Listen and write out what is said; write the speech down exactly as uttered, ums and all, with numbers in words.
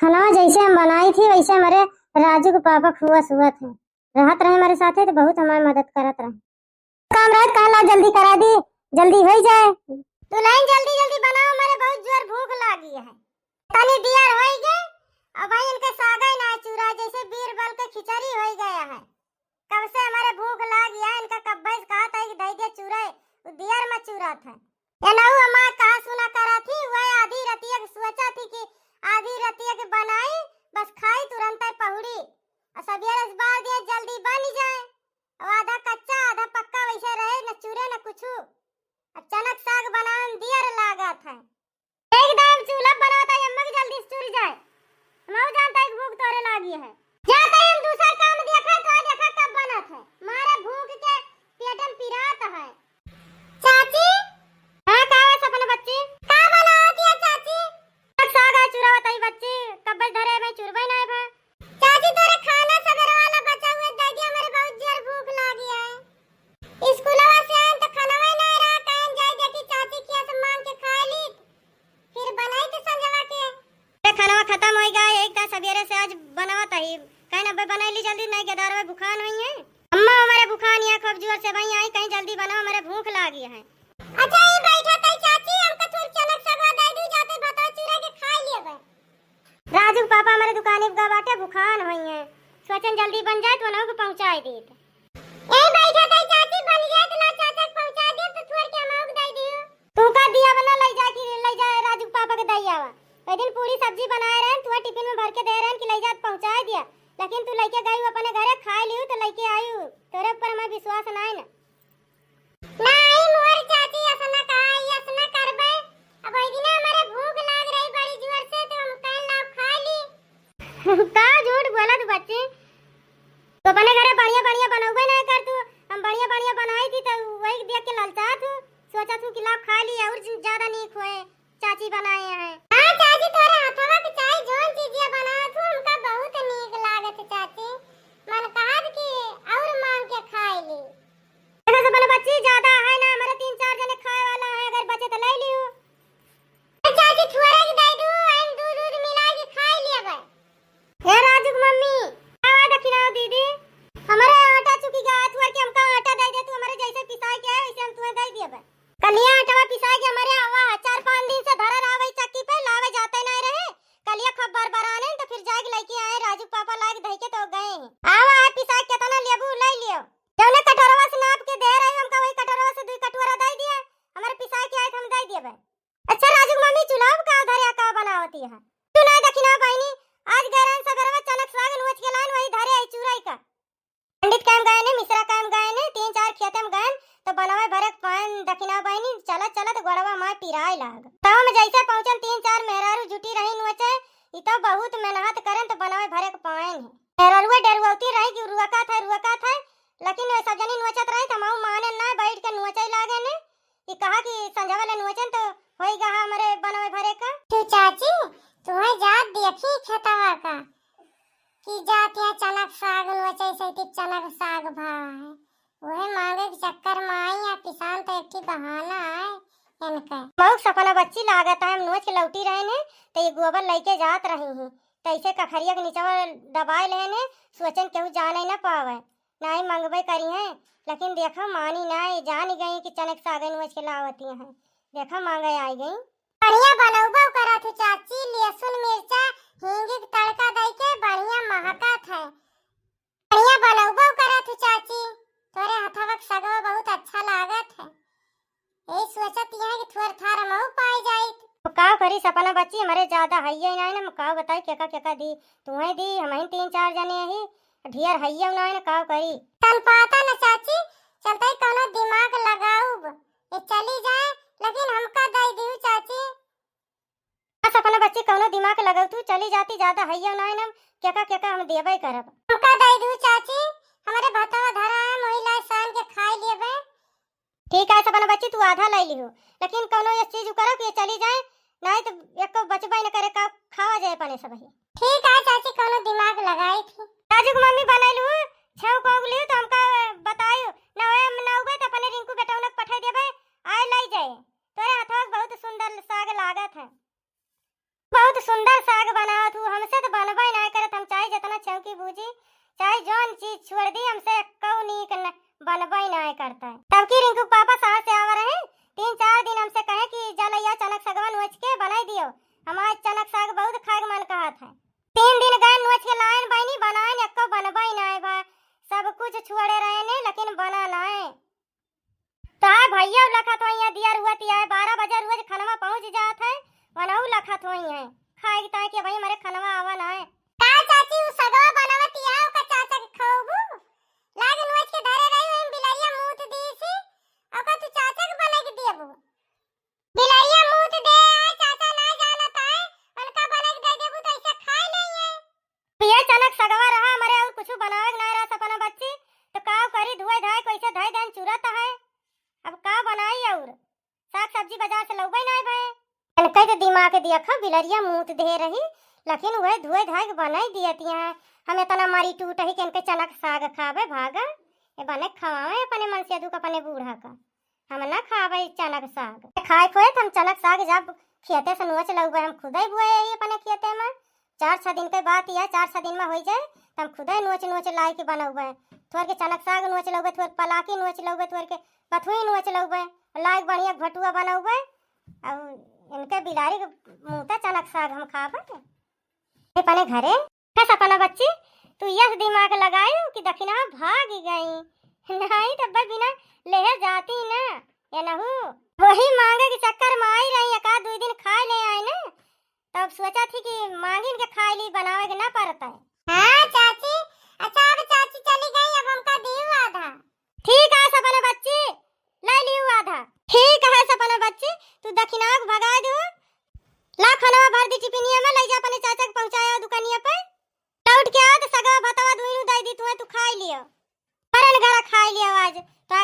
खाना जैसे हम बनाई थी, वैसे हमारे राजू के पापा खुआ सुअत है, रहत रहे हमारे साथे तो बहुत हमारी मदद करत रहे। काम रहत कहला जल्दी करा दी, जल्दी होई जाए। दुल्हन जल्दी जल्दी बनाओ, हमारे बहुत जोर भूख लागी है। तनी दियर होई गए, अब भाई इनके सागे ना चूरा जैसे बीरबल के खिचड़ी होई गया है। कब से हमारे भूख लागी है, इनका कब्बे से कहा था कि दे दे चूरा, वो दियर में चूरा था। एनहु हमार कहा सुना करा थी, वह आधी रतिया के सोचा थी कि आधी रतिया के बनाई, बस खाई तुरंत पहुड़ी। और सबियर से बार दिया जल्दी बन जाए। और आधा कच्चा आधा पक्का वैसे रहे, न चूरे न कुछू। अब चनक साग बनावे में दियर लागत है। एकदम चूल्हा बनावत है, अम्मा के जल्दी से चुर जाए। हम जानता है कि भूख तोरे लागी है। जाता है हम दूसरा काम देखा, तो देखा कब बनत है। मारे भूख के पेट में पिरात है। चाची? हाँ, का है सपना बच्ची? का बनावत है चाची? साग है चुरावत है बच्ची, कब्बे धरे में चुरबे नहीं भा। चाची तोरे खाना सवेरे वाला बचा हुआ दे दिया, हमारे बहुत जोर भूख लागी है। स्कूलवा से आएन तो खानवा नहीं रहा, कहन जाए देखी चाची किया से मांग के खा ली, फिर बनाई तो संजवा के। अरे खानवा खत्म होई गए, एक दा सवेरे से आज बनावत है, कहन अबे बनाई ली जल्दी, नहीं गेदार में भुखान होई है। अम्मा हमारे भुखान यहाँ खूब जोर से भाई आई, कहीं जल्दी बनाओ, हमारे भूख लागी है। अच्छा ये बैठा तई चाची, हमका थोड़ी चनक सगवा दे दू, जाते भतवा चूरा के खा लेबे। राजू के पापा हमारे दुकाने पे गा बाटे, भुखान होई है, सोचन जल्दी बन जाए तो उन्हों को पहुँचाए देत। यही बैठा तई चाची, बन जाए तो ला चाचा के पहुँचा दे तो थोड़ के हम दे दियो। तू का दिया बना ले जाए कि ले जाए राजू के पापा के दई आवा। कई दिन पूरी सब्जी बनाए रहन, तू टिफिन में भर के दे रहन कि ले जा पहुँचाए दिया, लेकिन तू लेके गई अपने घरे खाए लियो तो लेके आई, तोरे ऊपर हमारे विश्वास ना है ना। नाहीं मोर चाची, असना कहा, ई असना करबे। अब ओई दिना हमरे भूख लाग रही बड़ी जोर से, तो हम कहन लाओ खा ली। का झूठ बोलत बच्ची, तो अपने घरे बढ़िया बढ़िया बनौबे ना कर तू, हम बढ़िया बढ़िया बनाई थी तो वही देख के ललचा तू, सोचा तू कि लाओ खा ली और ज्यादा नीक होए। चाची बनाए हैं। हाँ चाची, तोरे हथवा के चाहे जौन चीजिया बनावत हूँ, हमका बहुत नीक लागत चाची। मन कहत कि और मांग के खाए ली। देखा सपना बच्ची, ज्यादा है ना, हमारे तीन चार जने खाए वाला है, अगर बचे तो ले लियो। अरे चाची, थोड़ा के दे दू, हम दूध दूध मिला के खाए लेबे। हे राजू की मम्मी, आवा दखिनाओ दीदी, हमारे आटा चुकी गा, थोड़ा के हमका आटा दे दे, तू हमारे जैसे पिसाए के है, वैसे हम तुम्हें दे दिए बे। कलिया आटवा पिसाए के हमारे आवा, चार पाँच दिन से धरा रहा वही चक्की पे, लावे जाते नहीं रहे। कलिया खूब बरबराने तो फिर जाके लेके आए, राजू पापा लाके धई के तो गए हैं। आवा है पिसाए, कितना लेबू ले लियो। जौने कटोरवा से नाप के दे रही हमका, वही कटोरवा से दुई कटोरा दे दिया। हमारे पिसाए के आए तो हम दे दिए बे। अच्छा राजू की मम्मी, चुलाव का धरे का बनावती है? तू ना दखिना बहिनी, आज गए रहन सगरवा चनक साग नोच के लाइन वही धरे आई चुराई का। पंडित काम गए ने, मिश्रा काम गए ने, तीन चार खेते में गए ने, तो बनवे भरे के पाएन दखिना बहिनी, चलत चलत गोड़वा माय पिराए लाग। तब में जैसे पहुँचन तीन चार मेहरारू जुटी रही नोचे, ई तो बहुत मेहनत करेन तो बनवे भरे के पाएन है। मेहरारुए डेरुआती रही कि रुआका था, रुआका था, लेकिन वे सब जनी नोचत रही तो हम माने ना, बैठ के नोचे लागे ने। ई कहा कि संझवा ले नोचन तो होई गा हमरे बनवे भरे का। तू चाची, तुम्हें जात देखी खेतवा का। कि जात यहाँ चनक साग नोचे, सैती चनक साग भा है। वही मांगे के चक्कर में आई या किसान तो एक ठे बहाना है इनका। मऊक सपना बच्ची लागत है, हम नोच के लौटी रहे ने, तो ये गोबर लेके जात रही हैं। तो ऐसे कखरिया के नीचवा दबाए लेने, सोचन केहू जाने न पावे, नाहीं मंगबे करी हैं। लेकिन देखा मानी ना, ये जान गई कि चनक साग नोच के लावती हैं। देखा मांगे आई गई। बढ़िया बनौबो करत हूँ चाची, लहसुन मिर्चा हींग के तड़का दई के बढ़िया महकत है। बढ़िया बनौबो करत हूँ चाची, तोरे हथवा के सगवा बहुत अच्छा लागत है। यही सोचत यहाँ कि थोर थार हमहू पाई जाइत। तो का करी सपना बच्ची, हमरे ज्यादा हइये नाहीं ना, हम का बताई केका केका दी, तुहें दी, हमहीं तीन चार जने ही, ढेर हइये नाहीं ना, का करी। तन पाता न चाची, चलते कौनो दिमाग लगाऊब। ये चली जाए, लेकिन हमका दे दियो चाची। हाँ सपना बच्ची, कौनो दिमाग लगौतू चली जाती, ज्यादा हइयो नाहीं ना, केका केका हम देबे करब। हमका दे दू चाची, हमरे भतवा धरा है, मोही लाए सान के खाई लेबे। ठीक है सपना बच्ची, तू आधा ले लिहो, लेकिन कौनो ये चीज करो कि ये चली जाए, नाहीं तो एको बचबे न करे, का खावा जाए अपने सब ही। ठीक है चाची, कौनो दिमाग लगाई थी। राजू की मम्मी बनैलू, छेव कोग लियो तो हमका बतायो, ना होए, ना उबे तो अपने रिंकू बेटौनक पठाई देबे, आए लाई जाए। तोरे हथवा के बहुत सुंदर साग लागत है। बहुत सुंदर साग बनावत हूँ, हमसे वही मरे खनवा आवा ना है। का चाची, उ सगवा बनावत या ओका चाचा के खवबू? लाग नोच के धरे रही, वही बिलरिया मूत दीसी, ओका तू चाचा के बनाई के देबू? बिलरिया मूत दे आए, चाचा ना जानत आए, उनका बनाई के दे देबू तो ऐसे खाए नहीं है। ये चनक सगवा रहा, मरे और कुछ बनावे के ना रहा सपना बच्ची, तो का करी, धोए धाए कैसे धोए देन चुरत है, अब का बनाई और? साग सब्जी बाजार से लउबे नाय भए। इनके तो दिमाग देखा, बिलरिया मूत दे रही, लेकिन वह धोए धाए के बनाई दियत हैं। हम इतना मरी टूट ही कि इनके चनक साग खावे भागा, ये बने खवावे अपने मनसेधू का, अपने बूढ़ा का। हम ना खावे चनक साग। खाए खोए तो हम चनक साग जब खेते से नोच लउबे, हम खुदे बुए यही अपने खेते में। चार छह दिन के बात या, चार छह दिन में होई जाए, तो हम खुदे नोच नोच लाई के बनउबे। थोर के चनक साग नोच लउबे, थोर पलाकी नोच लउबे, थोर के पथुई नोच लउबे, लाई के बढ़िया भटुआ बनउबे। अब इनके बिलारी के मूता चनक साग हम खाबे अपने घरे। है सपना बच्ची, तू यस दिमाग लगायू कि दखिना भाग गई, नहीं तो अब्बे बिना लेहे जाती ना, ये नहू। वही मांगे के चक्कर में आई रही, एक आध दुई दिन खाए ले आए ना, तब सोचा थी कि मांगिन के खाए ली, बनावे के ना पड़ता है। हाँ चाची, अच्छा अब चाची चली गई, अब हमका दियो आधा। ठीक है सपना बच्ची, ले लियो आधा। ठीक है सपना बच्ची, तू दखिना के भगा दो, ला खनवा भर दी टिफिनिया में, ले जा अपने चाचा के पहुँचाया दुकानिया पे। लौट के आओ तो सगवा भतवा दुइनू दे दी तुहे, तू खाई लियो। परन घरा खाई लियो आज, तो